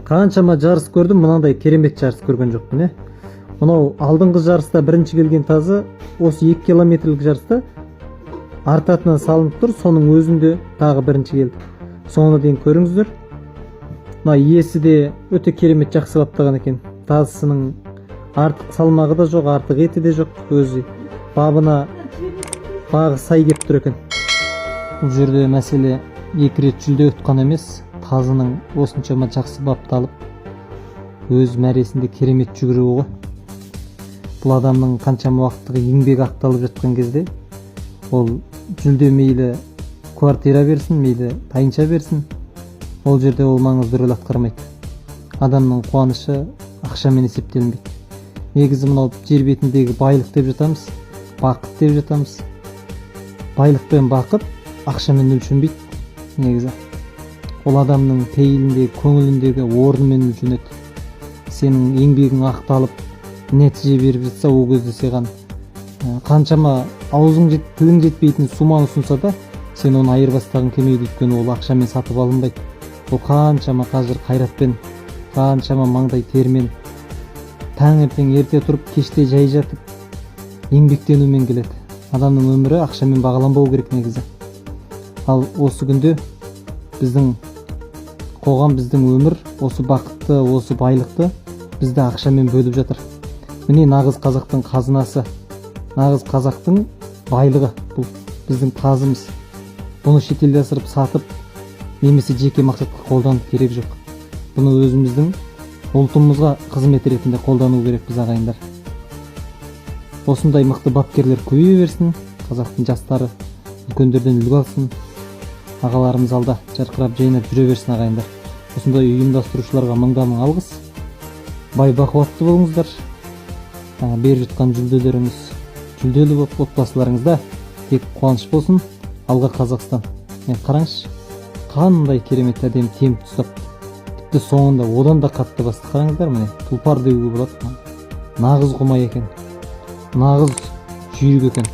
Қаншама жарыс көрдім, мынандай керемет жарыс көрген жоқпын, иә. Мынау алдыңғы жарыста бірінші келген тазы осы 2 километрлік жарыста артатынан салынып тұр, соның өзінде тағы бірінші келді. Соңына дейін көріңіздер. Мына иесі де өте керемет, жақсы баптаған екен. Тазысының артық салмағы да жоқ, артық еті де жоқ, өзі бабына бағы сай кеп тұр екен. Бұл жерде мәселе екі рет жүлде ұтқан емес, тазының осыншама жақсы бапталып, өз мәресінде керемет жүгіруі ғой. Бұл адамның қаншама уақыттық еңбегі ақталып жатқан кезде, ол жүлде мейлі квартира берсін, мейлі тайынша берсін, ол жерде ол маңызды рөл атқармайды. Адамның қуанышы ақшамен есептелінбейді. Негізі мынау жер бетіндегі байлық деп жатамыз, бақыт деп жатамыз. Байлық пен бақыт ақшамен өлшенбейді негізі. Ол адамның пейіліндегі, көңіліндегі орнымен өлшенеді. Сенің еңбегің ақталып, нәтиже беріп жатса, ол кезде саған қаншама аузың тілің жетпейтін сумманы ұсынса да, сен оны айырбастағың келмейді, өйткені ол ақшамен сатып алынбайды. Ол қаншама қажыр қайратпен, қаншама маңдай термен, таңертең ерте тұрып, кеште жай жатып еңбектенумен келеді. Адамның өмірі ақшамен бағаланбау керек негізі. Ал осы күнде біздің қоғам, біздің өмір осы бақытты, осы байлықты бізді ақшамен бөліп жатыр. Міне, нағыз қазақтың қазынасы, нағыз қазақтың байлығы бұл біздің тазымыз. Бұны шетелде асырып сатып немесе жеке мақсатқа қолданып керек жоқ. Бұны өзіміздің ұлтымызға қызмет ретінде қолдану керекпіз, ағайындар. Осындай мықты бапкерлер көбейе берсін, қазақтың жастары үлкендерден үлгі алсын, ағаларымыз алда жарқырап, жайнап жүре берсін, ағайындар. Осындай ұйымдастырушыларға мыңда мың алғыс. Бай бақуатты болыңыздар. Беріп жатқан жүлделеріңіз жүлделі болып, отбасыларыңызда тек қуаныш болсын. Алға, Қазақстан! Міне, қараңызшы, қандай керемет әдемі темп ұстап, тіпті соңында одан да қатты басты. Қараңыздар, міне, тұлпар деуге болады. Нағыз құмай екен, нағыз жүйрік екен.